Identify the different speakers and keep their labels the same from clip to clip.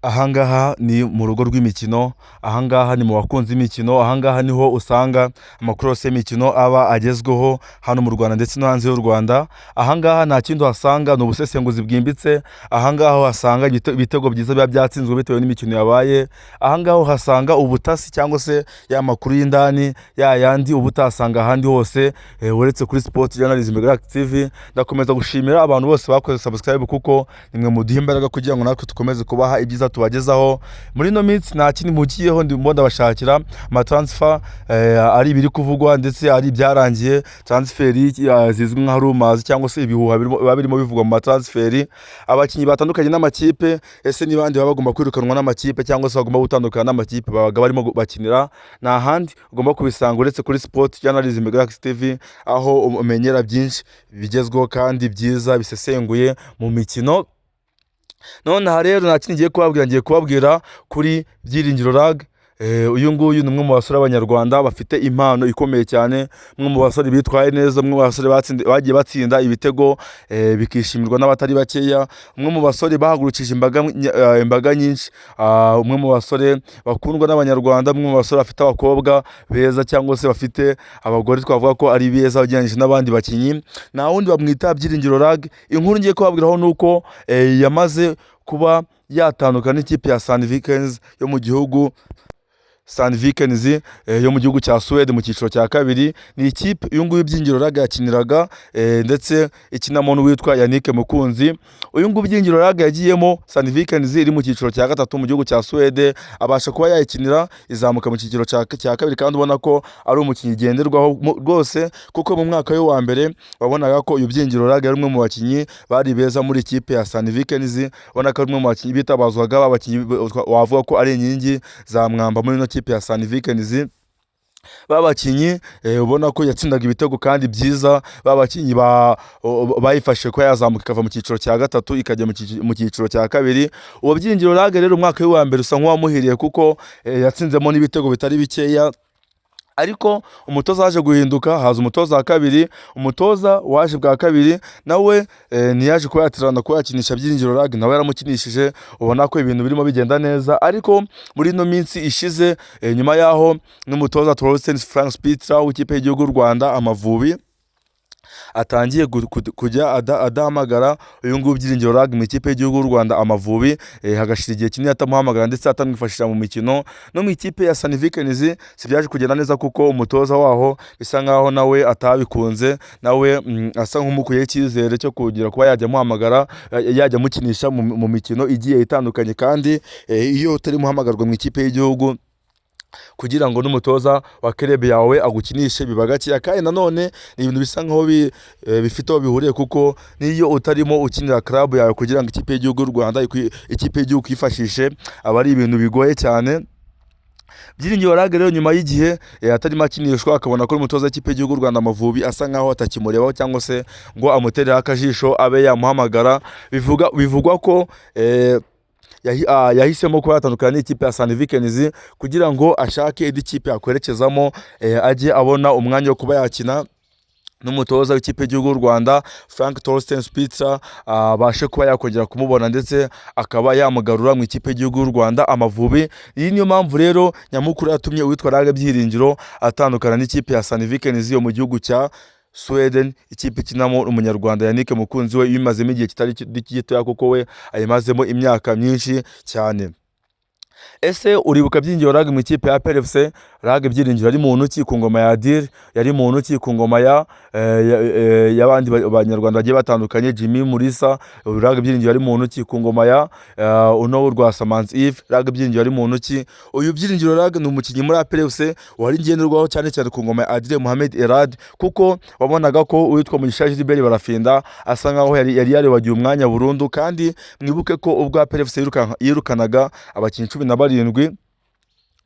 Speaker 1: Ahangaha ni mu rugo rw'imikino, ahangaha ni mu bakunzi b'imikino, ahangaha niho usanga amakuru yose y'imikino aba agezweho hano mu Rwanda ndetse no hanze y'u Rwanda. Ahangaha nta kindi uhasanga, ni ubusesenguzi bwimbitse. Ahangaha uhasanga ibitego byiza biba byatsinzwe bitewe n'imikino yabaye. Ahangaha uhasanga ubutasi cyangwa se ya makuru y'indani, ya yandi uba utasanga ahandi hose uretse kuri Sport Journalism Galaxy TV. Ndakomeza gushimira abantu bose bakoze subscribe, kuko nimwe muduha imbaraga kugira ngo natwe dukomeze kubaha ibyiza tubagezaho. Muri ino minsi nta kindi mpugiyeho, ndimo ndabashakira amatransfer, ari ibiri kuvugwa ndetse ari ibyarangiye, transfer zizwi nka rumors cyangwa se ibihuha biba birimo bivugwa mu matransfer, abakinnyi batandukanye n'amakipe. Ese ni bande baba bagomba kwirukanwa n'amakipe cyangwa se bagomba gutandukana n'amakipe babaga barimo bakinira? Nta handi ugomba kubisanga uretse kuri Sport Journalism Galaxy TV, aho umenyera byinshi bigezweho kandi byiza bisesenguye mu mikino. Nonaha rero nta kindi ngiye kubabwira, ngiye kubabwira kuri Byiringiro Lague. Uyu nguyu ni umwe mu basore b'Abanyarwanda bafite impano ikomeye cyane, umwe mu basore bitwaye neza, umwe mu basore bagiye batsinda ibitego bikishimirwa n'abatari bakeya, umwe mu basore bahagurukije imbaga nyinshi, umwe mu basore bakundwa n'Abanyarwanda, umwe mu basore bafite abakobwa beza cyangwa se bafite abagore twavuga ko ari beza ugereranyije n'abandi bakinnyi. Nta wundi, bamwita Byiringiro Lague. Inkuru ngiye kubabwiraho ni uko yamaze kuba yatandukana n'ikipe ya Sandvikens yo mu gihugu Sandvikens yo mu gihugu cya Suwede mu cyiciro cya kabiri. Ni ikipe uyu nguyu Byiringiro Lague yakiniraga, ndetse ikinamo n'uwitwa Yannick Mukunzi. Uyu nguyu Byiringiro Lague yagiyemo Sandvikens iri mu cyiciro cya gatatu mu gihugu cya Suwede, abasha kuba yayikinira izamuka mu cyiciro cya kabiri, kandi ubona ko ari umukinnyi ngenderwaho rwose, kuko mu mwaka we wa mbere wabonaga ko uyu Byiringiro Lague ari umwe mu bakinnyi bari beza muri ikipe ya Sandvikens, ubona ko ari umwe mu bakinnyi bitabazwaga, abakinnyi wavuga ko ari inkingi za mwamba muri ino kipe ya Sandvikens, babakinnyi ubona ko yatsindaga ibitego kandi byiza, babakinnyi bayifashe kuba yazamuka ikava mu cyiciro cya gatatu ikajya mu cyiciro cya kabiri. Uwo Byiringiro Lague rero, umwaka we wa mbere usa nk'uwamuhiriye, kuko yatsinzemo n'ibitego bitari bikeya. Ariko umutoza waje guhinduka, haza umutoza wa kabiri. Umutoza waje bwa kabiri nawe ntiyaje kuba yatirana kuba yakinisha Byiringiro Lague, nawe yaramukinishije, ubona ko ibintu birimo bigenda neza. Ariko muri ino minsi ishize, nyuma yaho n'umutoza Torsten Frank Spittler w'ikipe y'igihugu y'u Rwanda Amavubi atangiye kujya adahamagara uyu nguyu Byiringiro Lague mu ikipe y'igihugu y'u Rwanda Amavubi, hagashira igihe kinini atamuhamagara ndetse atamwifashisha mu mikino. No mu ikipe ya Sandvikens si byaje kugenda neza, kuko umutoza waho bisa nkaho nawe atabikunze, nawe asa nk'umukuyeho icyizere cyo kugira kuba yajya amuhamagara, yajya amukinisha mu mikino igiye itandukanye. Kandi iyo utarimo uhamagarwa mu ikipe y'igihugu kugira ngo n'umutoza wa club yawe agukinishe biba gakeya. Kandi nanone ni ibintu bisa nkaho bifite aho bihuriye, kuko n'iyo utarimo ukinira club yawe kugira ngo ikipe y'igihugu y'u Rwanda ikipe y'igihugu yifashishe, aba ari ibintu bigoye cyane. Byiringiro Lague rero, nyuma y'igihe atarimo akinishwa, akabona ko umutoza w'ikipe y'igihugu y'u Rwanda Amavubi asa nkaho atakimurebaho cyangwa se ngo amutereho akajisho abe yamuhamagara, bivugwa ko yahisemo kuba yatandukana n'ikipe ya Sandvikens kugira ngo ashake indi kipe yakwerekezamo, ajye abona umwanya wo kuba yakina n'umutoza w'ikipe y'igihugu y'u Rwanda Frank Torsten Spittler abashe kuba yakongera kumubona ndetse akaba yamugarura mu ikipe y'igihugu y'u Rwanda Amavubi. Iyi niyo mpamvu rero nyamukuru yatumye uwitwa Lague Byiringiro atandukana n'ikipe ya Sandvikens yo mu gihugu cya Sweden, ikipe ikinamo Umunyarwanda Yannick Mukunzi, we yimazemo igihe kitari gitoya, kuko we ayimazemo imyaka myinshi cyane. Ese uribuka Byiringiro Lague mu ikipe ya APR FC? Lague Byiringiro ari muntu ki ku ngoma ya Adil? Yari muntu ki ku ngoma ya y'abandi banyarwanda bagiye batandukanye, Jimmy Mulisa? Lague Byiringiro ari muntu ki ku ngoma ya uno Rwasamanzi Yves? Lague Byiringiro ari muntu ki? Uyu Byiringiro Lague ni umukinnyi muri APR FC wari ngenderwaho cyane cyane ku ngoma ya Adil Mohamed Erradi, kuko wabonaga ko uwitwa Mugisha Gilbert Barafinda asa nkaho yari yaribagiwe umwanya burundu. Kandi mwibuke ko ubwo APR FC yirukanaga abakinnyi 17.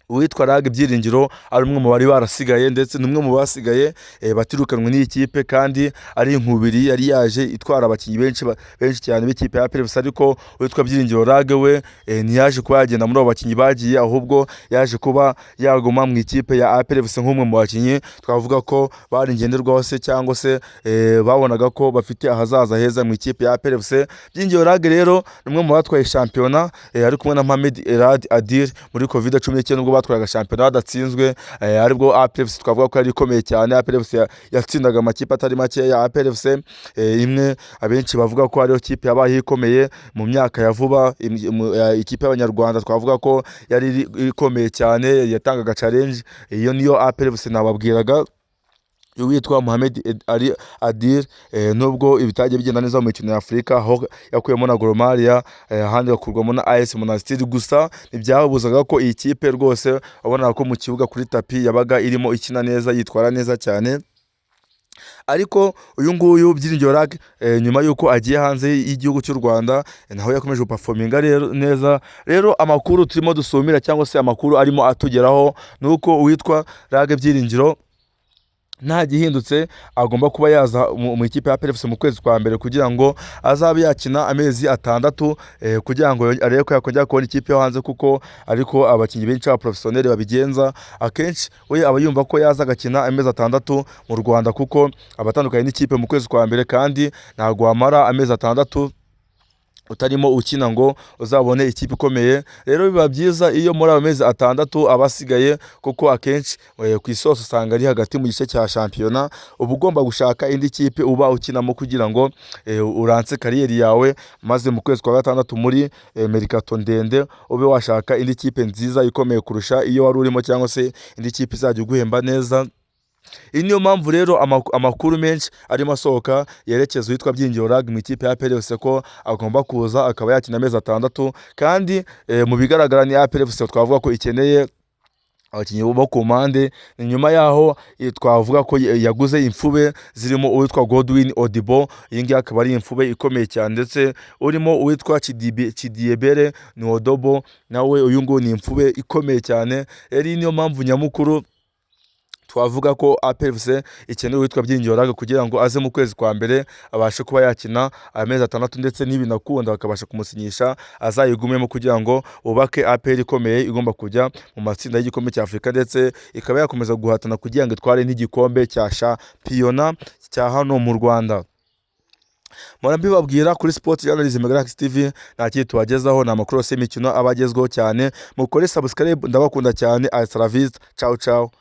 Speaker 1: Uwitwa Lague Byiringiro ari umwe mu bari barasigaye, ndetse ni umwe mu basigaye batirukanwe n'iyi kipe, kandi ari inkubiri yari yaje itwara abakinnyi benshi benshi cyane b'ikipe ya APR FC. Ariko uwitwa Byiringiro Lague we ntiyaje kuba yagenda muri abo bakinnyi bagiye, ahubwo yaje kuba yaguma mu ikipe ya APR FC nk'umwe mu bakinnyi twavuga ko bari ngenderwaho se, cyangwa se babonaga ko bafite ahazaza heza mu ikipe ya APR FC. Byiringiro Lague rero ni umwe mu batwaye shampiyona ari kumwe na Mohamed Erradi Adil muri Covid-19, ubwo batwaraga shampiyona badatsinzwe, aribwo APR FC twavuga ko yari ikomeye cyane. APR FC yatsindaga amakipe atari make ya APR FC, imwe abenshi bavuga ko ariyo kipe yabaye ikomeye mu myaka ya vuba, ikipe y'Abanyarwanda twavuga ko yari ikomeye cyane, yatangaga challenge. Iyo niyo APR FC nababwiraga. Uwitwa Mohamed Ali Adil, nubwo ibitagiye bigenda neza mu mikino ya Afurika, aho yakuyemo na Gor Mahia, ahandi gakurwamo na AS Monastir, gusa ntibyabuzaga ko iyi kipe rwose wabonaga ko mu kibuga kuri tapi yabaga irimo ikina neza, yitwara neza cyane. Ariko uyu nguyu Byiringiro Lague, nyuma y'uko agiye hanze y'igihugu cy'u Rwanda, naho yakomeje guperforminga rero neza. Rero amakuru turimo dusumira, cyangwa se amakuru arimo atugeraho, ni uko uwitwa Lague Byiringiro nta gihindutse agomba kuba yaza mu ikipe ya APR FC mu kwezi kwa mbere, kugira ngo azabe yakina amezi 6, kugira ngo arebe ko yakongera kubona ikipe yo hanze, kuko ariko abakinnyi benshi ba professionnel babigenza. Akenshi we aba yumva ko yaza agakina amezi 6 mu Rwanda, kuko aba atandukanye n'ikipe mu kwezi kwa mbere, kandi ntabwo wamara amezi 6 utarimo ukina ngo uzabone ikipe ikomeye. Rero biba byiza iyo muri ayo mezi 6 aba asigaye, kuko akenshi ku isosi usanga ari hagati mu gice cya shampiyona, uba ugomba gushaka indi kipe uba ukinamo kugira ngo uranse carrière yawe, maze mu kwezi kwa gatandatu muri mercato ndende ube washaka indi kipe nziza ikomeye kurusha iyo wari urimo, cyangwa se indi kipe izajya iguhemba neza. Iyi niyo mpamvu rero amakuru menshi arimo asohoka yerekeza uwitwa Byiringiro Lague mu ikipe ya APR FC, ko agomba kuza akaba yakina amezi 6. Kandi mu bigaragara ni APR FC twavuga ko ikeneye abakinnyi bo ku mpande. Ni nyuma yaho twavuga ko yaguze imfube zirimo uwitwa Godwin Odibo, iyi ngiyi akaba ari imfube ikomeye cyane, ndetse urimo uwitwa Chidiebere Nwobodo, nawe uyu nguyu ni imfube ikomeye cyane. Rero iyi niyo mpamvu nyamukuru twavuga ko APR FC ikeneye uwitwa Byiringiro Lague, kugira ngo aze mu kwezi kwa mbere abashe kuba yakina amezi 6, ndetse n'ibinakunda bakabasha kumusinyisha azayigumemo, kugira ngo bubake APR ikomeye igomba kujya mu matsinda y'igikombe cya Afurika, ndetse ikaba yakomeza guhatana kugira ngo itware n'igikombe cya shampiyona cya hano mu Rwanda. Mpora mbibabwira kuri Sport Journalism Galaxy TV, nta kindi tubagezaho, ni amakuru yose y'imikino aba agezweho cyane. Mukore subscribe, ndabakunda cyane. Hasta la vista, ciao ciao.